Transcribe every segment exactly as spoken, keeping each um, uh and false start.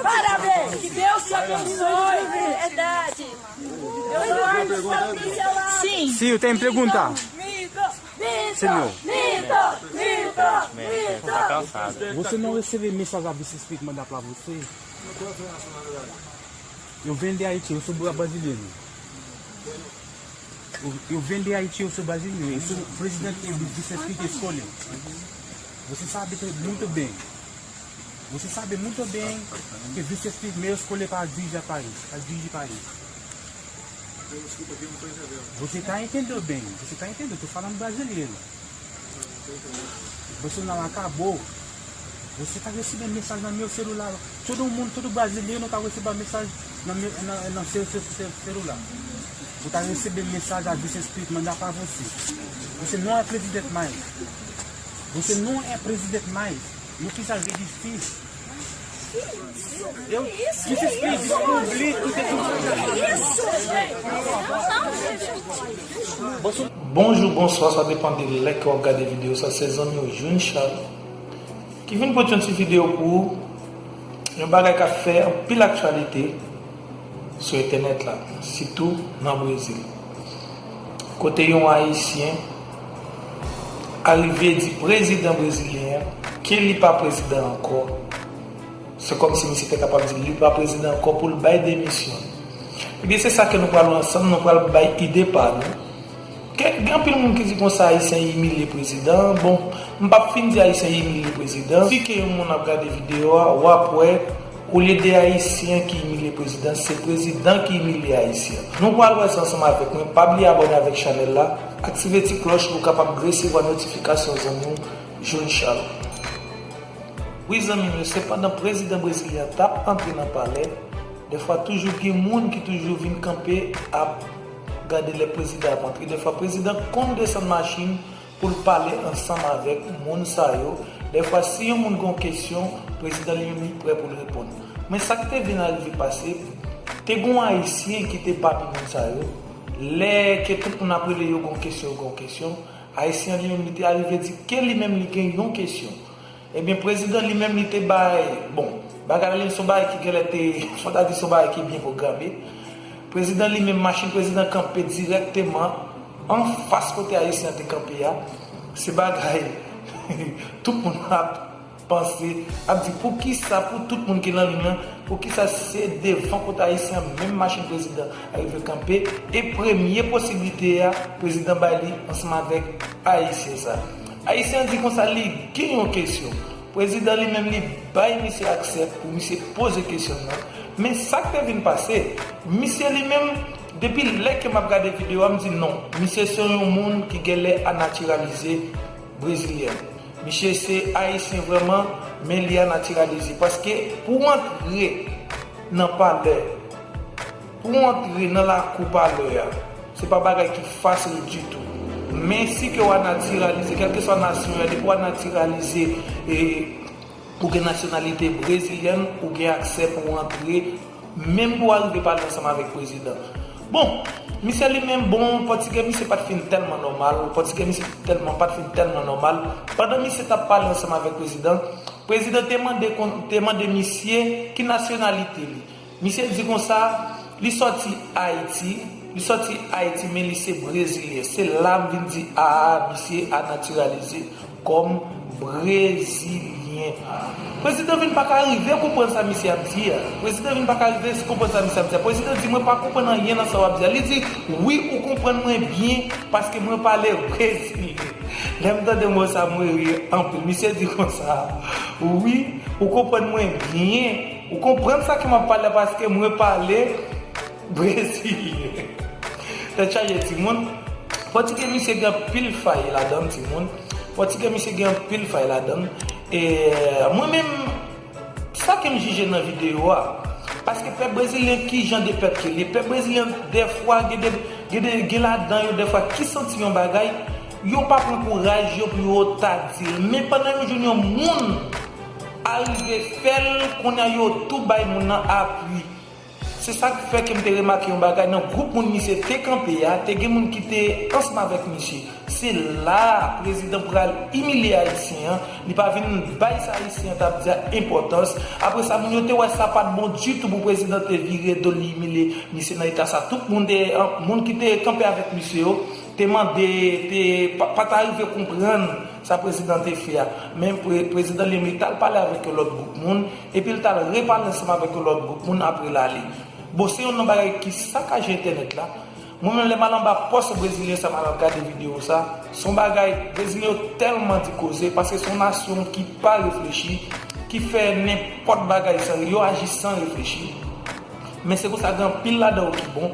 Parabéns, que Deus te abençoe. Verdade. Sim. Sim, eu tenho pergunta. Senhor. Você não recebeu mensagem a Vice Speak mandar pra você? Eu vim de Haiti, eu sou bra- brasileiro. Eu, eu vim de Haiti, eu sou brasileiro. Eu sou presidente do Vice Speak Escolha. Você sabe muito bem. Você sabe muito bem que Vice Speak me escolheu para dirigir o país, para dirigir o país. Você está entendendo bem, você está entendendo? Eu tô falando brasileiro. Bolsonaro acabou. Você está recebendo mensagem no meu celular. Todo mundo, todo brasileiro está recebendo mensagem no meu, na, no seu, seu, seu celular. Você está recebendo mensagem a Vice Speak mandar para você. Você não é presidente mais. Você não é presidente mais. Não precisa desistir. Eu descobri tudo isso. Bonjou, bonswa, sa depann de lè ke w ap gade videyo sa. Se zanmi w June Charles ki vin pote yon ti videyo pou ou. Yon bagay k ap fè anpil aktyalite sou entènèt la, sitou nan Brezil. Kote yon Ayisyen arive di prezidan brezilyen an ke li pa prezidan ankò. Se kòmsi misye te kapab di li pa prezidan ankò pou l bay demisyon. Ebyen, se sa ke nou pral wè ansanm, nou pral bay ide pa nou. Gen, gen anpil moun ki di konsa Ayisyen imilye prezidan. Bon, m p ap fin di Ayisyen imilye prezidan. Si ke yon moun ap gade videyo a, w ap wè, olye de Ayisyen ki imilye prezidan, se prezidan ki imilye Ayisyen. Nou pral wè sa ansanm avèk mwen. Pa bliye abòne avèk chanèl la, aktive ti klòch pou w kapab resevwa notifikasyon zanmi w June Charles. Wi, zanmi m yo, se pandan prezidan brezilyen an t ap antre nan palè, dèfwa toujou gen moun ki toujou vin kanpe ap gade lè prezidan ap antre. Dèfwa prezidan konn desann machin pou l pale ansanm avèk moun sa yo. Dèfwa si yon moun gen yon kesyon, prezidan li menm li prè pou l reponn. Men sa k te vin arive pase, te gen yon Ayisyen ki te papi moun sa yo. Lè ke tout moun ap rele yo gen yon kesyon, yo gen yon kesyon, Ayisyen an li menm li te arive di ke li menm li gen yon kesyon. Ebyen, prezidan li menm li te bay, bon, bagay la li se yon bagay ki genlè te, fò ta di se yon bagay ki byen pwograme. Prezidan li menm, machin prezidan kanpe dirèkteman anfas kote Ayisyen an te kanpe a. Se bagay tout moun ap panse, ap di poukisa pou tout moun ki nan liy lan, poukisa se devan kote Ayisyen an menm machin prezidan arive kanpe, e premye posiblite a, prezidan bay li ansanm avèk Ayisyen sa. Ayisyen an di konsa li gen yon kesyon. Prezidan li menm li bay misye aksè pou misye poze kesyon nan. Men sa k te vin pase, misye li menm, depi lè ke m ap gade videyo a, m di non, misye se yon moun ki genlè anatiralize brezilyen. Misye se Ayisyen vrèman, men li anatiralize. Paske pou w antre nan palè, pou w antre nan lakou palè a, se pa bagay ki fasil ditou. Men si ke w anatiralize, kèlkeswa nasyon w ye, depi w anatiralize, e, ou gen nasyonalite brezilyèn, ou gen aksè pou w antre, menm pou w arive pale ansanm avèk prezidan. Bon, misye li menm, bon, pòtigè misye pa t fin tèlman nòmal, pòtigè misye tèlman, pa t fin tèlman nòmal. Pandan misye t ap pale ansanm avèk prezidan, prezidan te mande kon-, te mande misye ki nasyonalite li. Misye di konsa, li sòti Ayiti, li sòti Ayiti, men li se brezilyen. Se la m vin di, a, misye anatiralize kòm brezilyen. Prezidan vin pa ka rive konprann sa misye ap di a. Prezidan vin pa ka rive konprann sa misye ap di a. Prezidan di, mwen pa konprann anyen nan sa w ap di a. Li di, wi, ou konprann mwen byen, paske mwen pale brezilyen. Lè m tande mo sa, mwen ri anpil. Misye di konsa, wi, ou konprann mwen byen. Ou konprann sa ke m ap pale la paske mwen pale brezilyen. Tèt chaje timoun. Pòtigè misye gen anpil fay ladan l, timoun. Pòtigè misye gen anpil fay ladan l. E mwen menm, sa ke m jije nan videyo a, paske pèp brezilyen, ki jan de pèp ke l ye? Pèp brezilyen, dèfwa, gen de, gen de, gen ladan yo, dèfwa, ki santi yon bagay, yo pa pran kouraj yo pou yo ta di l. Men pandan yo jwenn yon moun arive fè l, kounye a yo tou bay moun nan apui. Se sa k fè ke m te remake yon bagay nan gwoup moun misye te kanpe a, te gen moun ki te ansanm avèk misye. Se la prezidan pral imilye ayisyen an, li pa vin bay sa ayisyen an t ap di a enpòtans. Apre sa, moun yo te wè sa pa t bon ditou pou prezidan te vire do l, li imilye misye nan eta sa. Tout moun te, moun ki te kanpe avèk misye yo, te mande, te pa, pa ta rive konprann sa prezidan te fè a. Men pre-, prezidan li menm, li t al pale avèk yon lòt gwoup moun, epi l t al repale ansanm avèk yon lòt gwoup moun apre l ale. Bon, se youn nan bagay ki sakaje entènèt la. Mwen menm, lè m al anba pòs brezilyen sa, m al gade videyo sa, se yon bagay, brezilyen yo tèlman di koze, paske se yon nasyon ki pa reflechi, ki fè nenpòt bagay san, yo aji san reflechi. Men se konsa, gen anpil ladan yo ki bon.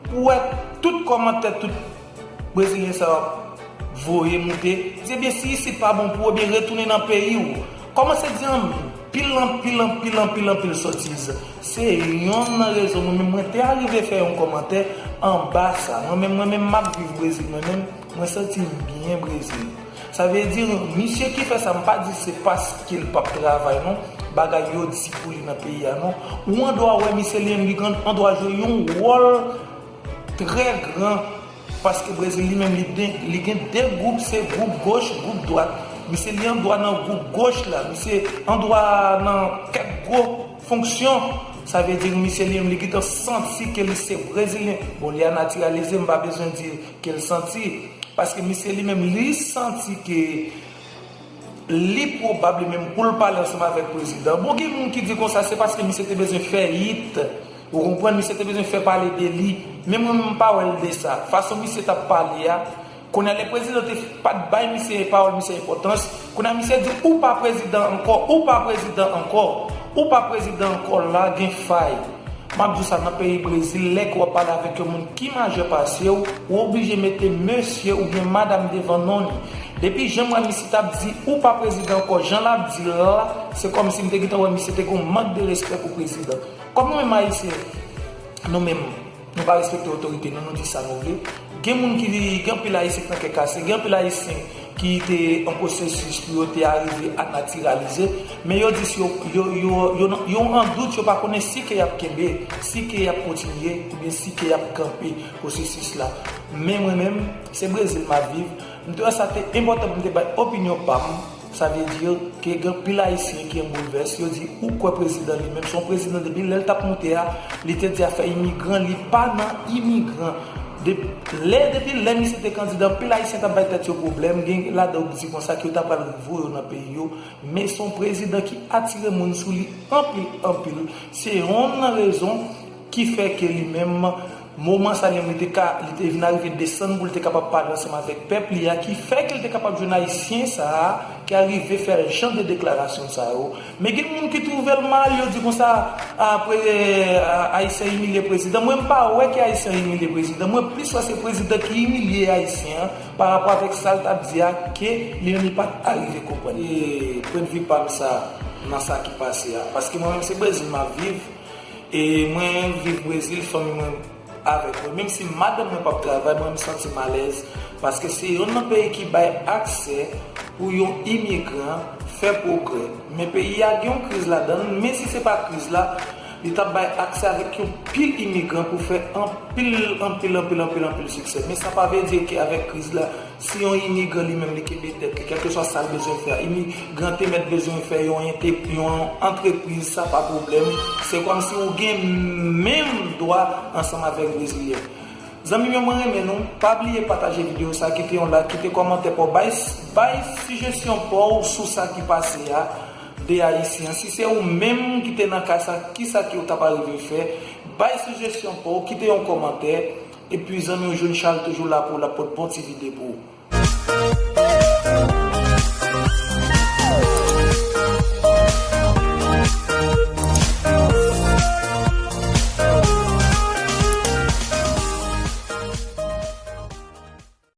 Pou wè tout kòmantè, tout brezilyen sa yo ap voye moute, di, ebyen, si isit pa bon pou ou, ebyen, retounen nan peyi w. Kòmanse di anpil, anpil, anpil, anpil, anpil sotiz. Se yonn nan rezon mwen menm mwen te arive fè yon kòmantè anba sa. Mwen menm, mwen menm m ap viv Brezil, mwen menm, mwen santi m byen Brezil. Sa vle di, misye ki fè sa, m pa di se paske l p ap travay, non. Bagay yo di pou li nan peyi a, non. Ou andwa wè misye li menm, li gen andwa jwe yon wòl trè gran, paske Brezil li menm, li de, li gen de gwoup, se gwoup goch, gwoup dwat. Misye li andwa nan gwoup goch la, misye andwa nan kèk gwo fonksyon. Sa vle di, misye li menm, li gentan santi ke li se brezilyen. Bon, li a natiralize, m pa bezwen di ke l santi. Paske misye li menm, li santi ke li pwobab li menm pou l pale ansanm avèk prezidan. Bon, gen moun ki di konsa, se paske misye te bezwen fè it. Ou konprann? Misye te bezwen fè pale de li. Men mwen, m pa wè l de sa. Fason misye t ap pale a, kounye a, lè prezidan te pa t bay misye pawòl misye enpòtans, kounye a, misye di, ou pa prezidan ankò, ou pa prezidan ankò, ou pa prezidan ankò la, gen fay. M ap di w sa, nan peyi Brezil, lè ke w ap pale avèk yon moun ki majè pase w, ou oblije mete mesye oubyen madam devan non li. Depi jan m wè misye t ap di, ou pa prezidan ankò, jan l ap di l la, se kòmsi m te gentan wè misye te gen yon mank de respè pou prezidan. Kòm nou menm Ayisyen, nou menm, nou pa respekte otorite nou, nou di sa nou vle. Gen moun ki, gen anpil Ayisyen k nan kè kase, gen anpil Ayisyen ki te an pwosesis pou yo te arive a natiralize, men yo di si yo, yo, yo, yo, yo an dout, yo pa konnen si ke y ap kenbe, si ke y ap kontinye, oubyen si ke y ap kanpe pwosesis la. Men mwen menm, se Brezil m ap viv. M te wè sa te enpòtan pou m te bay opinyon pa m. Sa vle di ke gen anpil Ayisyen ki an boulvès. Yo di, ou kwè prezidan li menm, se yon prezidan depi lè l t ap moute a, li te di afè imigran, li pa nan imigran. De, lè, depi lè misye te kandida, anpil Ayisyen t ap bay tèt yo pwoblèm, gen ladan yo ki di konsa ke yo ta pral voye yo nan peyi yo. Men se yon prezidan ki atire moun sou li anpil, anpil. Se yonn nan rezon ki fè ke li menm, moman sa li menm, li te ka, li te vin arive desann pou li te kapab pale ansanm avèk pèp li a, ki fè ke li te kapab jwenn Ayisyen sa a, ki arive fè jan de deklarasyon sa yo. Men gen moun ki twouve l mal, yo di konsa, apre, a, Ayisyen imilye prezidan. Mwen, m pa wè ke Ayisyen imilye prezidan. Mwen plis wè se prezidan ki imilye Ayisyen an pa rapò avèk sa l t ap di a, ke li menm li pa t arive konprann. E pwennvi pa m sa, nan sa ki pase a. Paske mwen menm se Brezil m ap viv. E mwen viv Brezil, fanmi mwen avèk mwen. Menm si madanm mwen p ap travay, mwen m santi m alèz. Paske se youn nan peyi ki bay aksè pou yon imigran fè pwogrè. Men peyi a gen yon kriz ladan l, men si se pa kriz la, li t ap bay aksè avèk yon pil imigran pou fè anpil, anpil, anpil, anpil, anpil siksè. Men sa pa vle di ke avèk kriz la, si yon imigran li menm li kenbe tèt li, kèlkeswa sa l bezwen fè a, imigran te mèt bezwen fè yon ente-, yon antrepriz, sa pa pwoblèm. Se kòmsi ou gen menm dwa ansanm avèk brezilyen. Zanmi m yo, mwen renmen nou. Pa bliye pataje videyo sa, kite yon like, kite kòmantè pa w, bay, bay sijesyon pa w sou sa ki pase a de Ayisyen an. Si se ou menm ki te nan ka sa, kisa ke w t ap arive fè? Bay sijesyon pa w, kite yon kòmantè. Epi zanmi w June Charles toujou la pou l ap pot bon ti vide pou ou.